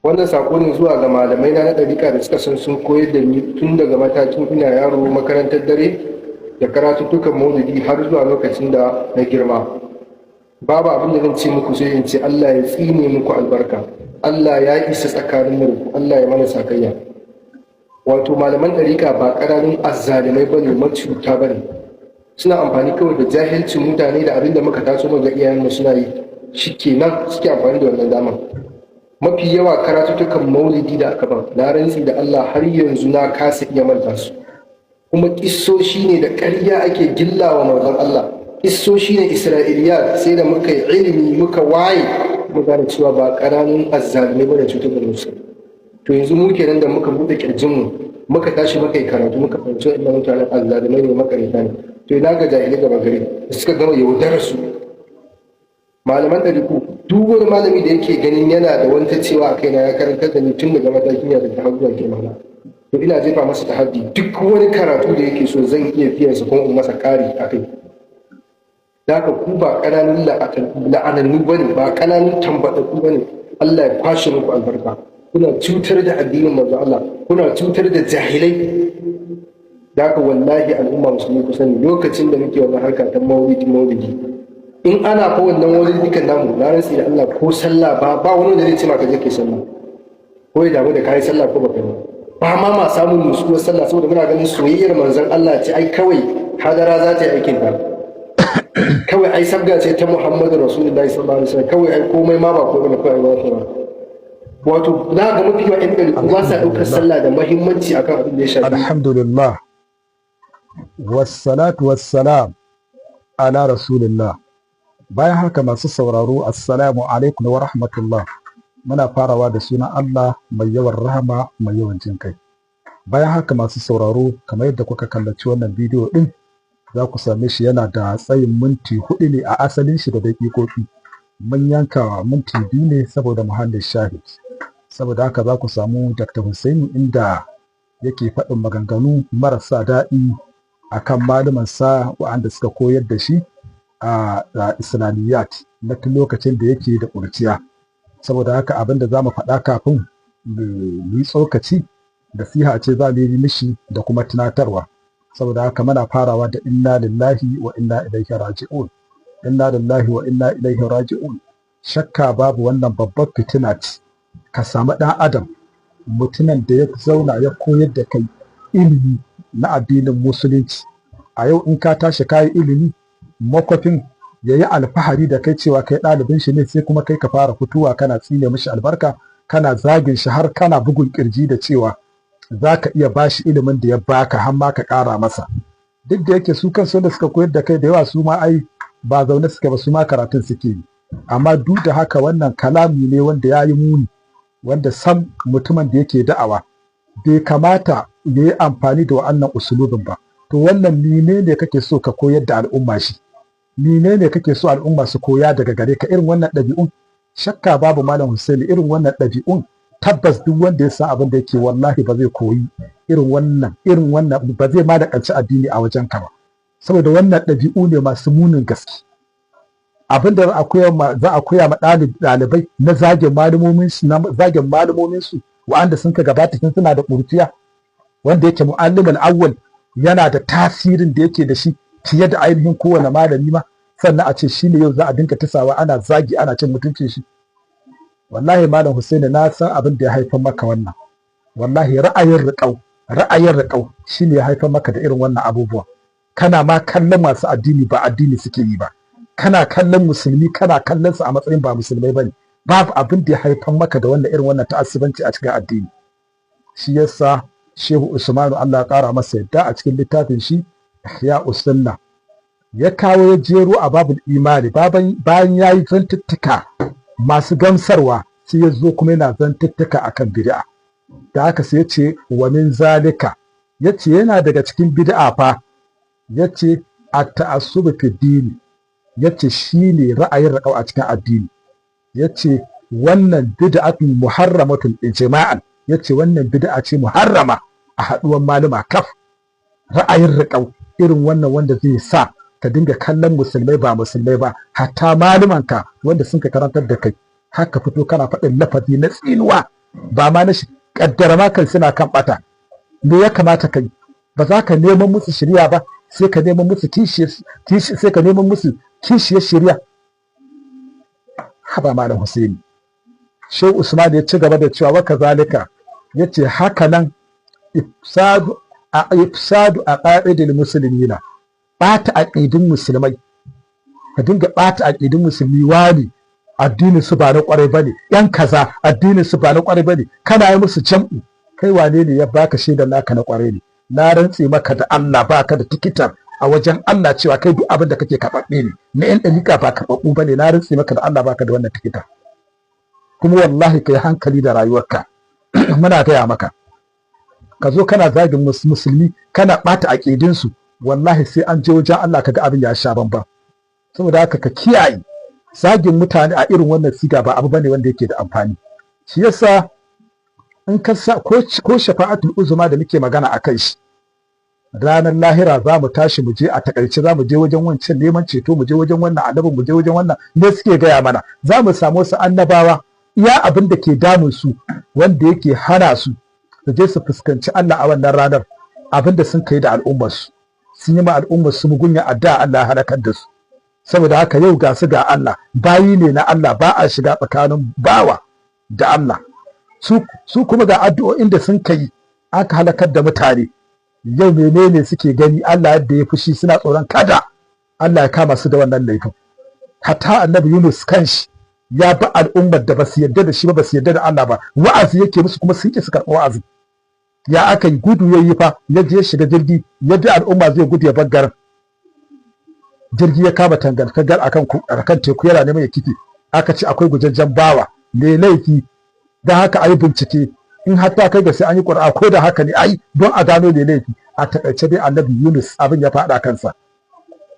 Wannan sako ne zuwa ga malamai na ɗariƙa da suka san sun koyar da ni tun daga matakin ina yaro makarantar dare da karatuttukan maulidi har zuwa lokacin da na girma. Babu abin da zan ce muku sai in ce Allah ya tsine muku albarka. Allah ya isa tsakanin mu da ku, Allah ya mana sakayya. Wato malaman ɗariƙa ba ƙananun azzalimai ba ne, macuta ba ne. Suna amfani kawai da jahilcin mutane da abin da muka taso muka ga iyayenmu suna yi, shikenan suke amfani da wannan damar. Mafi yawa karatuttukan maulidi da aka ban, na rantsi da Allah har yanzu na kasa iya manta su. Kuma kissoshi ne da ƙarya ake gillawa manzon Allah, kissoshi ne Isra'iliyat. Sai da muka yi ilimi muka waye muka gane cewa ba ƙananun azzalumai ba da cutar da musu. To yanzu mu kenan da muka buɗe kirjinmu, muka tashi muka yi karatu, muka fahimci waɗannan mutanen azzalumai ne, makareta ne. To ina ga jahilai gaba gari da suka gama yaudarar su malaman ɗariku? Duk wani malami da yake ganin yana da wani cewa a kaina, ya karantar da ni tun daga matakin yara har zuwa girma na, to ina jefa masa tahaddi: duk wani karatu da yake so, zan iya biyan sa kuma in masa ƙari a kai. Da haka ku ba ƙananun la'anannu ba ne, ba ƙananun tambaɗaɗɗu ba ne. Allah ya kwashe muku albarka. Kuna cutar da addinin manzo Allah, kuna cutar da jahilai. Da haka wallahi al'umma musulmi, ku sani, lokacin da muke wannan harka ta maulidi maulidi, in ana fa wannan maulidi kan namu, na rantsi da Allah ko sallah ba, ba wani da zai ce maka je kai sallah ko ya damu da kai sallah ko baka yi ba. Ma samun nutsuwar sallah saboda muna ganin soyayyar manzon Allah ce. Ai kawai hadara za ta yi aikin ta kawai, ai sabga ce ta Muhammadu Rasulullahi sallallahu alaihi wasallam kawai, ai komai ma ba komai kawai ba ba. Wato za ga mafi yawan 'yan ɗari ba sa ɗaukar sallah da muhimmanci akan abin da ya shafi Alhamdulillah, wassalatu wassalam ala rasulillah. Bayan haka, masu sauraro, assalamu alaikum wa rahmatullah. Muna farawa da sunan Allah mai yawan rahama, mai yawan jin kai. Bayan haka, masu sauraro, kamar yadda kuka kallaci wannan bidiyo din, za ku same shi yana da tsayin minti 4 ne a asalin shi da daƙiƙoƙi. Mun yanka minti 2 ne saboda muhallin shahid. Saboda haka za ku samu Dr. Hussaini inda yake faɗin maganganu marasa daɗi akan malumansa waɗanda suka koyar da shi a Islamiyat na tun lokacin da yake da ƙurciya. Saboda haka abin da za mu faɗa kafin mu yi tsokaci, nasiha ce za mu yi mishi da kuma tunatarwa. Saboda haka muna farawa da inna lillahi wa inna ilaihi raji'un, inna lillahi wa inna ilaihi raji'un. Shakka babu wannan babbar fitina ce, ka samu ɗan adam, mutumin da ya zauna ya koyar da kai ilimi na addinin Musulunci, a yau in ka tashi kayi ilimi, makwafin ya yi alfahari da kai cewa kai ɗalibin shi ne, sai kuma kai ka fara fitowa kana tsine mishi albarka, kana zagin shi, har kana bugun kirji da cewa za ka iya ba shi ilimin da ya baka har ma ka ƙara masa. Duk da yake su kansu da suka koyar da kai da yawa, su ma ai ba zaune suke ba, su ma karatun suke yi. Amma duk da haka wannan kalami ne wanda ya yi muni, wanda sam mutumin da yake da'awa bai kamata ya yi amfani da wannan usulubin ba. To wannan mene ne kake so ka koyar da al'umma shi? Mene ne kake so al'umma su koya daga gare ka, irin wannan ɗabi'un? Shakka babu, Malam Hussaini, irin wannan ɗabi'un tabbas duk wanda ya san abin da yake, wallahi ba zai koyi irin wannan, ba zai ma da kanci addini a wajen ka ba, saboda wannan ɗabi'u ne masu munin gaske. Abin da za a koya ma ɗalibai na zagin malumomin su, na zagin malumomin su wa'anda sun ka gabata tun suna da ƙurciya, wanda yake mu'allimul awwal yana da tasirin da yake da shi fiye da ainihin kowane malami ma, sannan a ce shi ne yau za a dinka tisawa ana zagi, ana cin mutuncin shi. Wallahi Malam Hussaini, na san abin da ya haifar maka wannan. Wallahi ra'ayin riƙau, ra'ayin riƙau shine ya haifar maka da irin wannan abubuwa. Kana ma kallon masu addini ba addini suke yi ba, kana kallon musulmi, kana kallon su a matsayin ba musulmai bane. Babu abin da ya haifar maka da wannan irin wannan ta'assubanci a cikin addini. Shi yasa Shehu Usmanu, Allah ya kara masa yadda, a cikin littafin shi Ihya Sunna ya kawo, ya jero a babul imani. Bayan ya yi zantuttuka masu gamsarwa, sai ya zo kuma yana zantuttuka akan bid'a. Da haka sai ya ce wa min zalika, ya ce yana daga cikin bid'a fa, ya ce a ta'assubu fi dini, ya ce shi ne ra'ayin raƙau a cikin addini. Ya ce wannan bid'atun muharramatun ijma'an, ya ce wannan bid'a ce muharrama a haɗuwan maluma kaf. Ra'ayin riƙau irin wannan wanda zai sa ka dinga kallon musulmai ba musulmai ba, hatta malumanka wanda sun ka karantar da kai, haka fito kana faɗin lafazi na tsinuwa. Ba ma na kaddara ma kan suna kan bata, me ya kamata kai? Ba za ka neman musu shiriya ba, sai ka neman musu kishiyar, sai ka neman musu kishiyar shiriya. Haba Malam Husaini. Shehu Usman ya ci gaba da cewa, wa kazalika, yace haka nan ifsadu aqaidil muslimina, bata aqidun musulmai. Ka dinga bata aqidun musulmi, wani addinin su ba na kwarai bane, yan kaza addinin su ba na kwarai bane, kana yi musu jam'u. Kai wane ne ya baka shaidar naka na kwarai ne? Na rantse maka da Allah, baka da tikitar a wajen Allah cewa kai duk abin da kake karɓaɓɓe ne. Na yan ɗariƙa ba karɓaɓɓu bane. Na rantse maka da Allah, baka da wannan tikitar. Kuma wallahi kai hankali da rayuwarka. Muna gaya maka, ka zo kana zagin musulmi, kana ɓata aƙidinsu, wallahi sai an je wajen Allah kaga abin ya sha bamban. Saboda haka ka kiyaye zagin mutane a irin wannan siga, ba abu bane wanda yake da amfani. Shi yasa in ka sa ko shafa'atul uzma da muke magana akai shi, ranar lahira za mu tashi mu je, a takaice za mu je wajen wancan neman ceto, mu je wajen wannan annabin, mu je wajen wannan. Ne suke gaya mana? Za mu samu wasu annabawa, iya abin da ke damun su wanda yake hana su su je su fuskanci Allah a wannan ranar, abin da sun kai da al'ummar su. Sun yi ma al'ummar su mugunya addu'a, Allah halakar da su. Saboda haka yau ga su ga Allah, bayi ne na Allah, ba a shiga tsakanin bawa da Allah. Su kuma ga addu'o'in da sun kai aka halakar da mutane. Yau menene suke gani? Allah yadda ya fushi, suna tsoron kada Allah ya kama su da wannan laifin. Hatta Annabi Yunus kanshi ya bi al'ummar da basu yarda da shi ba, basu yarda da Allah ba, wa'azi yake musu kuma sun ki su karɓi wa'azi. Ya aka yi? Gudu yayi fa, ya je shiga jirgi, ya bi al'umma zai gudu ya bar garin. Jirgi ya kama tangal tangal akan teku, yana neman ya kife. Aka ce akwai gujajjen bawa mai laifi, don haka ayi bincike, in har ta kai ga sai an yi ƙuri'a, ko da haka ne ai don a gano mai laifi. A takaice dai, Annabi Yunus abin ya faɗa kansa,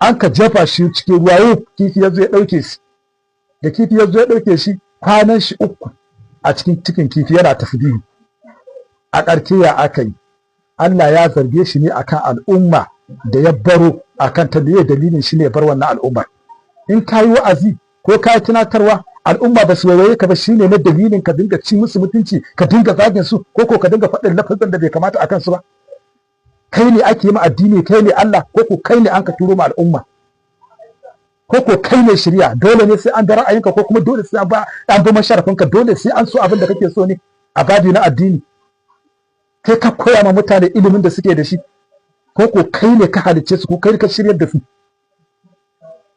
an ka jefa shi cikin ruwa, yau kifi ya zo ya ɗauke shi. Da kifi ya zo ya ɗauke shi, kwanan shi 3 a cikin cikin kifi yana tasbihi. A ƙarshe ya aka yi? Allah ya zarge shi ne akan al'umma da ya baro, akan ta da dalilin shi ne bar wannan al'umma. In ka yi wa'azi ko ka yi tunatarwa, al'umma ba su waiwaye ka ba, shine na dalilin ka dinga ci musu mutunci, ka dinga zagin su, ko ka dinga faɗin lafazin da bai kamata a kansu ba? Kai ne ake yi ma addini? Kai ne Allah? Ko ko kai ne an ka turo ma al'umma? Ko ko kai ne shirya? Dole ne sai an bi ra'ayinka, ko kuma dole sai an bi masharafinka, dole sai an so abin da kake so ne a babi na addini? Kai ka koya ma mutane ilimin da suke da shi, ko ko kai ne ka halicce su, ko kai ka shiryar da su?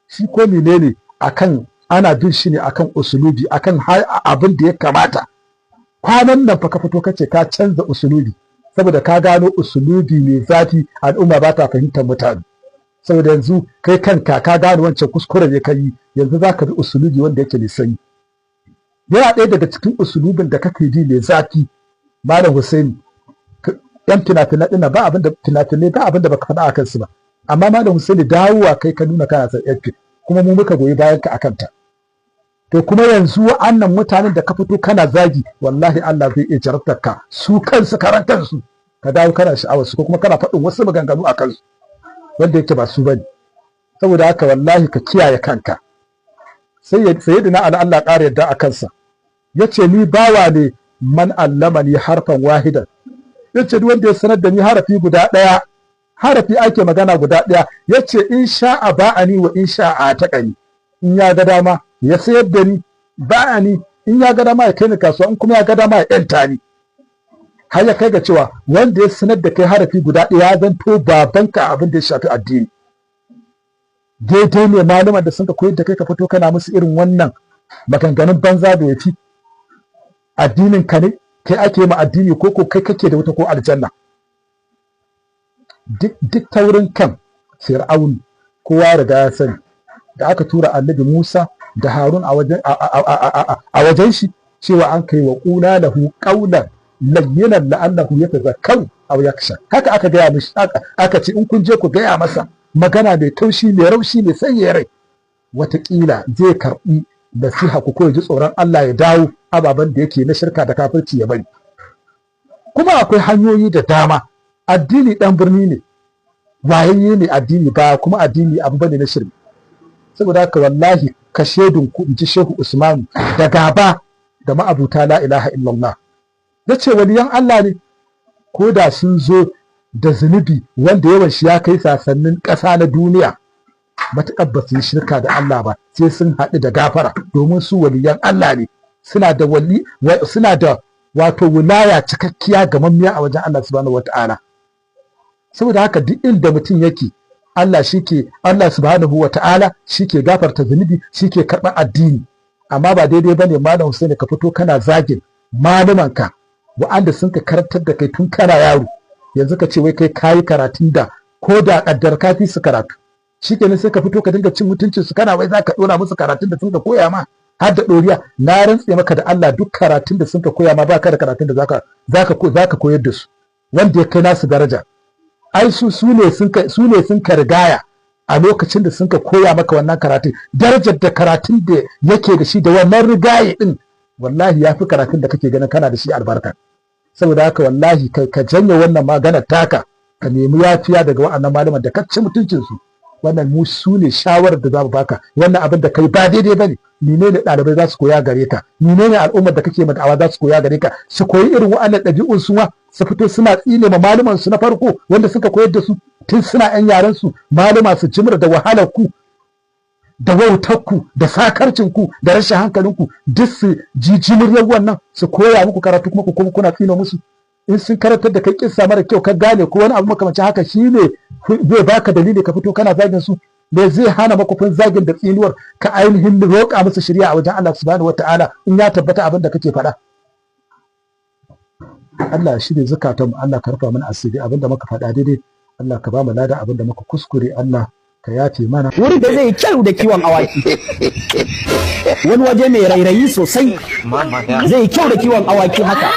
Shi ko menene akan ana bin shi ne akan usulubi, akan abin da ya kamata. Kwanan nan fa ka fito kace ka canza usulubi, saboda ka gano usulubi mai zafi al'umma ba ta fahimtar mutane. Saboda yanzu kai kanka ka gano wancan kuskure ne ka yi, yanzu za ka bi usulubi wanda yake mai sanyi. Yana ɗaya daga cikin usulubin da kake bi mai zafi, Malam Hussein, yan fina-finai ɗin, ba abin da fina-finai, ba abin da baka faɗa a kansu ba. Amma Malam Hussein, dawowa kai ka nuna kana son yan kuma mu muka goyi bayan ka akan ta. To kuma yanzu wa'annan mutanen da ka fito kana zagi, wallahi Allah zai iya jarabtar ka su kansu karan kansu, ka dawo kana sha'awar su, ko kuma kana faɗin wasu maganganu a kansu wanda yake ba su bane. Saboda haka wallahi ka kiyaye kanka. Sai Sayyidina Ali, Allah ƙara yadda a kansa, yace ni bawa ne, man allamani harfan wahidan, yace duk wanda ya sanar da ni harafi guda ɗaya, harafi ake magana guda ɗaya, yace in sha'a ba'ani wa in sha'a ataqani, in ya ga dama ya sayar da ni, ba'ani, in ya ga dama ya kai ni kasuwa, in kuma ya ga dama ya yanta ni. Har ya kai ga cewa wanda ya sanar da kai harafi guda ɗaya ya zanto babanka abin da ya shafi addini. Daidai ne malaman da sun ka koyar da kai ka fito kana musu irin wannan maganganun banza da yafi? Addinin ka ne? Kai ake ma addini, ko ko kai kake da wuta ko aljanna? Duk taurin kan Fir'aun, kowa riga ya sani, da aka tura Annabi Musa da Harun a wajen shi, cewa an kai wa qula lahu qawlan layyinan la'allahu yatazakkaru aw yakhsha. Haka aka gaya mishi, aka ce in kun je ku gaya masa magana mai taushi, mai raushi, mai sanya rai, wataƙila zai karɓi nasiha ku, ko ya ji tsoron Allah ya dawo ababen da yake na shirka da kafirci ya bari. Kuma akwai hanyoyi da dama. Addini ɗan birni ne, wayayye ne addini, ba kuma addini abu bane na shirme. Saboda haka wallahi ka shedun ku, in ji Shehu Usman, da gaba da ma'abuta la ilaha illallah. Ya ce waliyan Allah ne, ko da sun zo da zunubi wanda yawan shi ya kai sasannin ƙasa na duniya, matuƙar ba su yi shirka da Allah ba, sai sun haɗu da gafara, domin su waliyan Allah ne, suna da wali, suna da wato wilaya cikakkiya gamammiya a wajen Allah subhanahu wata'ala. Saboda haka duk inda mutum yake, Allah shike, Allah subhanahu wata'ala shike gafarta zunubi, shike karɓar addini. Amma ba daidai bane, Malam Hussein, ka fito kana zagin malumanka wa'anda sun ka karantar da kai tun kana yaro. Yanzu ka ce wai kai kayi karatun da ko da kaddar ka fi su karatu, shikenan sai ka fito ka dinga cin mutuncin su, kana wai za ka dora musu karatun da sun ka koya ma har da doriya. Na rantse maka da Allah, duk karatun da sun ka koya ma, baka da karatun da zaka koyar da su wanda ya kai nasu daraja. Ai su ne sun ka rigaya a lokacin da sun ka koya maka wannan karatun. Darajar da karatun da yake da shi da wannan rigaye din, wallahi ya fi karatun da kake ganin kana da shi albarka. Saboda haka wallahi kai ka janye wannan maganar taka, ka nemi yafiya daga waɗannan malaman da ka ci mutuncin su. Wannan mu su ne shawarar da za mu baka. Wannan abin da kai ba daidai bane. Menene ɗalibai za su koya gare ka? Menene al'ummar da kake da'awa za su koya gare ka? Su koyi irin waɗannan ɗabi'un, su ma su fito suna tsine ma malaman su na farko wanda suka koyar da su tun suna yan yaran su. Malama su jimra da wahalar ku da wautar ku da sakarcin ku da rashin hankalin ku, duk su jijimuryar wannan su koya muku karatu, kuma ku kuma kuna tsine musu. In sun karantar da kai kissa mara kyau ka gane ko wani abu makamancin haka, shine zai baka dalili ka fito kana zagin su? Me zai hana makofin zagin da tsinuwar ka ainihin roƙa musu shari'a a wajen Allah subhanahu wataala, in ya tabbata abin da kake faɗa? Allah shi ne zakatan mu, Allah ka rufa mana asiri. Abin da muka faɗa daidai, Allah ka ba mu lada. Abin da muka kuskure, Allah ka yafe mana. Wurin da zai kyau da kiwon awaki, wani waje mai rairayi sosai, zai kyau da kiwon awaki. Haka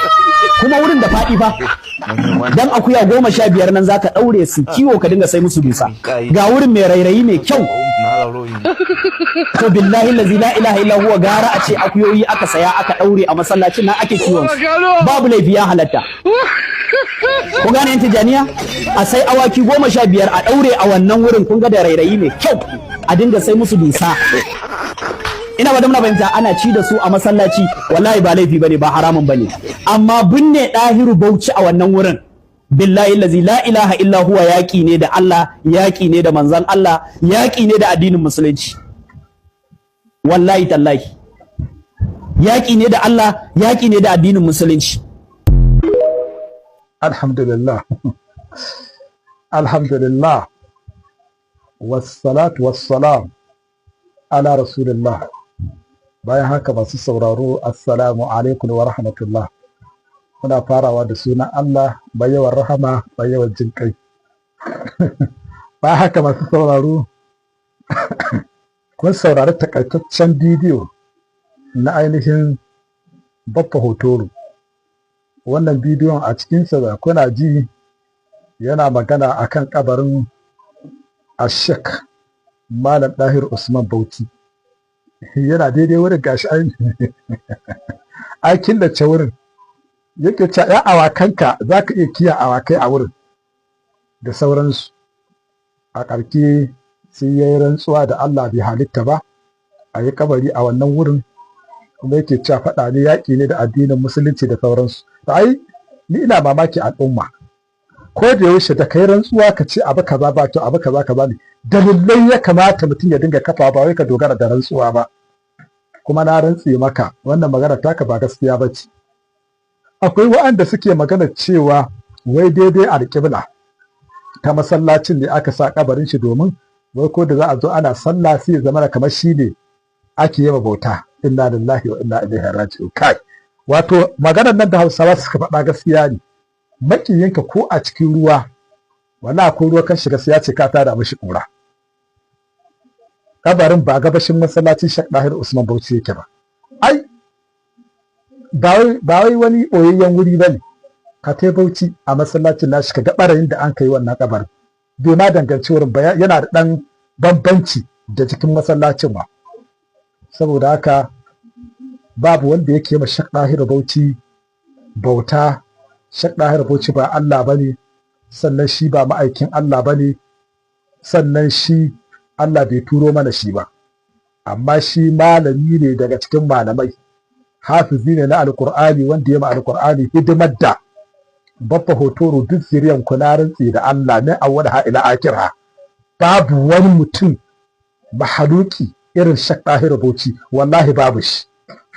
kuma wurin da faɗi fa, dan akuya 15 nan zaka ɗaure su kiwo, ka dinga sai musu dusa. Ga wurin mai rairayi mai kyau. To billahi allazi la ilaha illa huwa, gara a ce akuyoyi aka saya aka ɗaure a masallacin nan ake kiwon su, babu laifi, ya halatta. Ku gane, yan Tijaniya, a sai awaki 15 a ɗaure a wannan wurin. Kun ga da rairayi mai kyau, a dinga sai musu dusa. Ina ba da muna fahimta, ana ci da su a masallaci, wallahi ba laifi bane, ba haramun bane. Amma binne Dahiru Bauchi a wannan wurin, billahi allazi la ilaha illa huwa, yaki ne da Allah, yaki ne da manzon Allah, yaki ne da addinin musulunci. Wallahi tallahi, yaki ne da Allah, yaki ne da addinin musulunci. Alhamdulillah, alhamdulillah, wassalatu wassalam ala rasulillah. Bayan haka, masu sauraro, assalamu alaikum wa rahmatullah. Muna farawa da sunan Allah mai yawan rahama, mai yawan jin kai. Bayan haka, masu sauraro, kun saurari takaitaccen bidiyo na ainihin Baffa Hotoro. Wannan bidiyon, a cikinsa da kuna ji yana magana akan kabarin Ashek Malam Dahir Usman Bauchi. Yana daidai wurin, gashi an killace wurin, yake cewa ya awakanka za ka iya kiya awakai a wurin da sauransu. A ƙarke sai ya yi rantsuwa da Allah bai halitta ba a yi kabari a wannan wurin, kuma yake cewa faɗa ne, yaƙi ne da addinin musulunci da sauransu. To ai ni ina mamaki, al'umma ko da yaushe da kai rantsuwa ka ce abu kaza ba to abu kaza kaza ne, dalilai ya kamata mutum ya dinga kafa, ba wai ka dogara da rantsuwa ba. Kuma na rantse maka, wannan magana taka ba gaskiya ba ce. Akwai waɗanda suke magana cewa wai daidai alƙibla ta masallacin ne aka sa kabarin shi, domin wai ko da za a zo ana sallah sai ya zama kamar shi ne ake yi bauta. Inna lillahi wa inna ilaihi raji'un. Kai, wato maganar nan da Hausawa suka faɗa gaskiya ne: makiyinka ko a cikin ruwa, wala ko ruwa kan shiga, sai ya ce ka tada mishi ƙura. Kabarin ba gabashin masallacin Sheikh Dahir Usman Bauchi yake ba. Ai ba wai wani ɓoyayyen wuri ba ne. Ka tai Bauchi a masallacin nashi ka ga ɓarayin da an kai wannan kabarin, bai ma danganci wurin ba, yana da ɗan bambanci da cikin masallacin ba. Saboda haka babu wanda yake ma Sheikh Dahir Bauchi bauta. Sheikh Dahir Bauchi ba Allah bane, sannan shi ba ma'aikin Allah bane, sannan shi Allah bai turo mana shi ba. Amma shi malami ne daga cikin malamai. Hafizi ne na Alkur'ani wanda ya ma Alkur'ani hidimar da Baffa Hotoro duk zuriyan ku, na rantsi da Allah, min awwal ha ila akira babu wani mutum mahaluki irin Shak Ɗahiru Bauchi, wallahi babu shi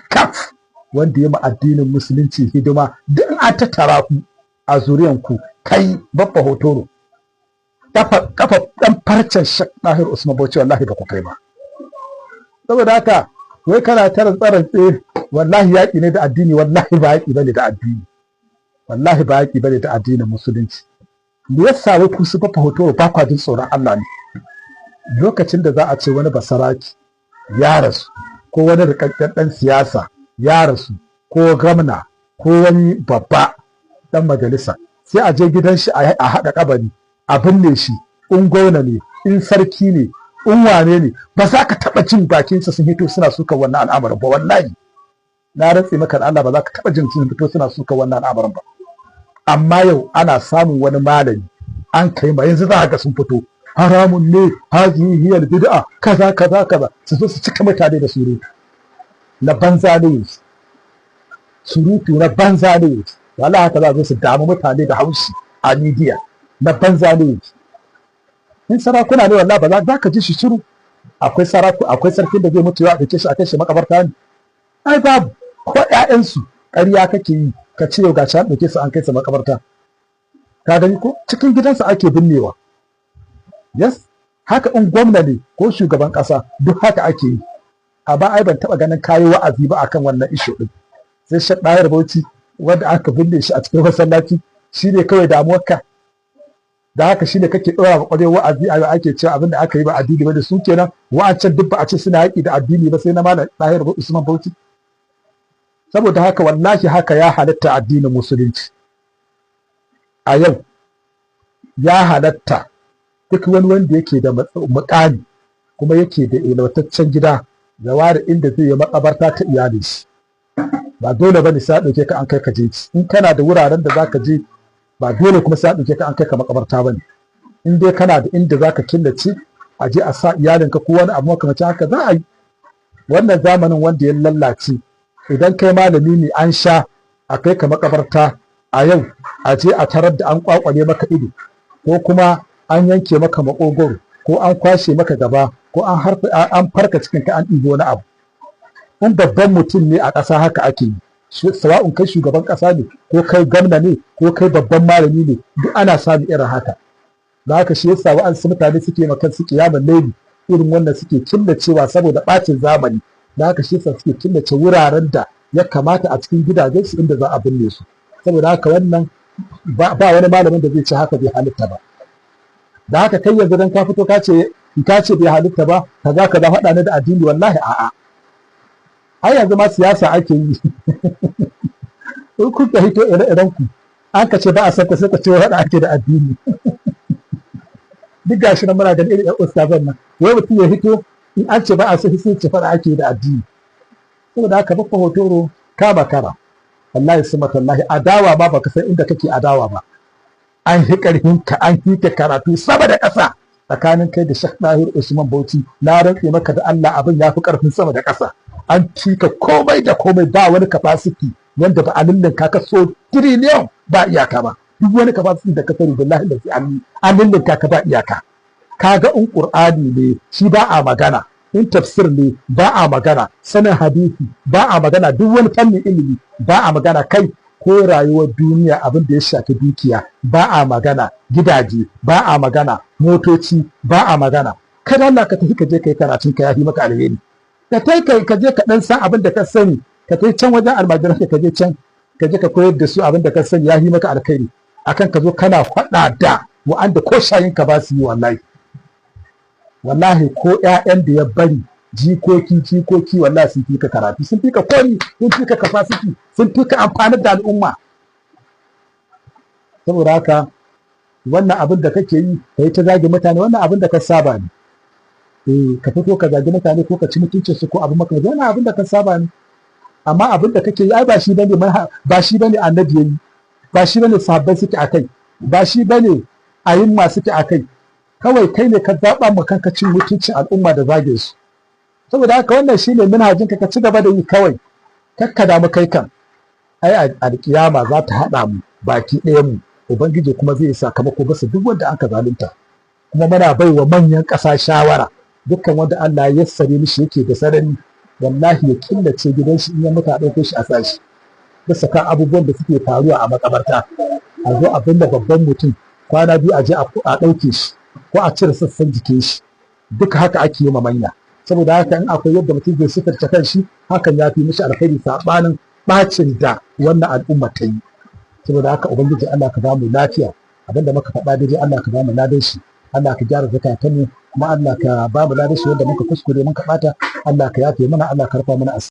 kaf wanda ya ma addinin Musulunci hidima. Duk an tattara ku a zuriyan ku, kai Baffa Hotoro, kafa kafa dan farcen Shak Ɗahiru Usman Bauchi wallahi ba ku kai ba. Saboda haka wai kana ta rantsarantse wallahi yaƙi ne da addini, wallahi ba yaƙi bane da addini, wallahi ba yaƙi bane da addinin Musulunci. Me yasa wai ku su Baffa Hotoro ba kwa jin tsoron Allah ne? Lokacin da za a ce wani basaraki ya rasu, ko wani rikakken ɗan siyasa ya rasu, ko gwamna, ko wani babba ɗan majalisa, sai a je gidan shi a haɗa kabari a binne shi. In gwamna ne, in sarki ne, in wane ne, ba za ka taɓa jin bakinsa sun hito suna suka wannan al'amarin ba. Wallahi na rantse maka da Allah, ba za ka taɓa jin sun fito suna suka wannan al'amarin ba. Amma yau ana samun wani malami an kai ma, yanzu za ga sun fito, haramun ne, hazihi hiyal bid'a, kaza kaza kaza, su zo su cika mutane da surutu na banza ne, surutu na banza ne. Wallahi haka za su damu mutane da haushi a media na banza ne. In sarakuna ne, wallahi ba za ka ji shi shiru. Akwai saraku, akwai sarkin da zai mutu ya ɗauke shi a kai shi makabarta ne? Ai babu. Ko ƴaƴansu, ƙarya kake yi ka ce yau gashi an ɗauke su an kai su makabarta. Ka gani ko cikin gidansa ake binnewa. Yes, haka in gwamna ne ko shugaban ƙasa, duk haka ake yi. Amma ai ban taɓa ganin kayi wa'azi ba akan wannan issue ɗin, sai Shak Ɗahir Bauchi wanda aka binne shi a cikin masallaci, shi ne kawai damuwarka. Da haka shine kake ɗora wa ƙwarewa wa'azi a yau ake cewa abin da aka yi ba addini ba da su kenan. Wa'ancan duk ba a ce suna yaƙi da addini ba, sai na Malam Ɗahir Usman Bauchi. Saboda haka wallahi haka ya halatta addinin Musulunci. A yau ya halatta duk wani wanda yake da mukami kuma yake da yalwataccen gida ya ware inda zai yi makabarta ta iyalin shi. Ba dole bane sai a ɗauke ka an kai ka jeji. In kana da wuraren da zaka je, ba dole kuma sai a ɗauke ka an kai ka makabarta bane. In dai kana da inda zaka killace a je a sa iyalinka ko wani abu makamancin haka, za a yi. Wannan zamanin wanda ya lallace, idan kai malami ne, an sha a kai ka makabarta a yau a je a tarar da an kwakwale maka ido, ko kuma an yanke maka makogoro, ko an kwashe maka gaba, ko an harfa an farka cikin ka an ɗibo wani abu. In babban mutum ne a ƙasa, haka ake yi, sawa'un kai shugaban ƙasa ne, ko kai gwamna ne, ko kai babban malami ne, duk ana samun irin haka. Da haka shi yasa wa'ansu mutane suke ma kansu kiyamar laili irin wannan, suke killacewa saboda ɓacin zamani. Da haka shi yasa suke killace wuraren da ya kamata a cikin gidajensu inda za a binne su. Saboda haka wannan ba wani malamin da zai ce haka bai halitta ba. Da haka kai yanzu dan ka fito ka ce bai halitta ba, kaza kaza, faɗa ne da addini, wallahi a'a. Ai yanzu ma siyasa ake yi. In kuka hito ire-iren ku an ka ce ba a san ku, sai ka ce faɗa ake da addini. Duk gashi nan muna ganin irin ƴan ustazan nan, wai mutum ya hito in an ce ba a so, sai ce faɗa ake da addini. Saboda haka Baffa Hotoro, ka makara wallahi, summa tallahi adawa ma baka san inda kake adawa ba. An hi karhin ka, an hika karatu sama da ƙasa tsakanin kai da Sheikh Dahir Usman Bauchi. Na rantse maka da Allah, abin ya fi karfin sama da ƙasa. An tika komai da komai, ba wani capacity wanda ba a lullunka ka so trillion ba iyaka ba. Duk wani capacity da ka sani, billahi da an lullunka ka ba iyaka. Kaga in Qur'ani ne shi ba a magana, in tafsir ne ba a magana, sanin hadisi ba a magana, duk wani fannin ilimi ba a magana. Kai ko rayuwar duniya, abin da ya shafi dukiya ba a magana, gidaje ba a magana, motoci ba a magana. Kada Allah ka tafi ka je kai karatun ka, yafi maka alheri. Ka tai kai ka je ka dan san abin da ka sani, ka tai can wajen almajiran ka je can ka je ka koyar da su abin da ka sani, yafi maka alkhairi akan ka zo kana faɗa da wa'anda ko shayin ka ba su yi. Wallahi wallahi ko ƴaƴan da ya bari, jikoki jikoki, wallahi sun fi ka karatu, sun fi ka koyi, sun fi ka capacity, sun fi ka amfanar da al'umma. Saboda haka wannan abin da kake yi, ka yi ta zage mutane, wannan abin da ka saba ne. Eh, ka fito ka zagi mutane ko ka ci mutuncin su ko abu maka, wannan abin da ka saba ne. Amma abin da kake yi ai ba shi bane, ba shi bane annabi yayi, ba shi bane sahabbai suke akai, ba shi bane ayimma suke akai. Kawai kai ne ka zaɓa ma kanka cin mutuncin al'umma da zage su. Saboda haka wannan shine manhajin ka, ka ci gaba da yi kawai. Kakka damu kai kan ai alkiyama za ta haɗa mu baki ɗayan mu, ubangiji kuma zai sakamako bisa duk wanda aka zalunta. Kuma muna bai wa manyan ƙasa shawara, dukkan wanda Allah ya yassare mishi yake da sarari, wallahi ya killace gidan shi, in ya mutu a ɗauko shi a sashi, bisa kan abubuwan da suke faruwa a makabarta. A zo a binne babban mutum, kwana 2 a je a ɗauke shi ko a cire sassan jikin shi. Duka haka ake yi ma manya. Saboda haka in akwai yadda mutum zai suturta kan shi, hakan ya fi mishi alkhairi, saɓanin ɓacin da wannan al'umma ta yi. Saboda haka ubangiji Allah ka bamu lafiya. Abinda muka faɗa daidai, Allah ka bamu ladan shi. Allah ka gyara zakatanmu, kuma Allah ka bamu ladan shi. Wanda muka kuskure, muka ɓata, Allah ka yafe mana, Allah ka rufa mana asiri.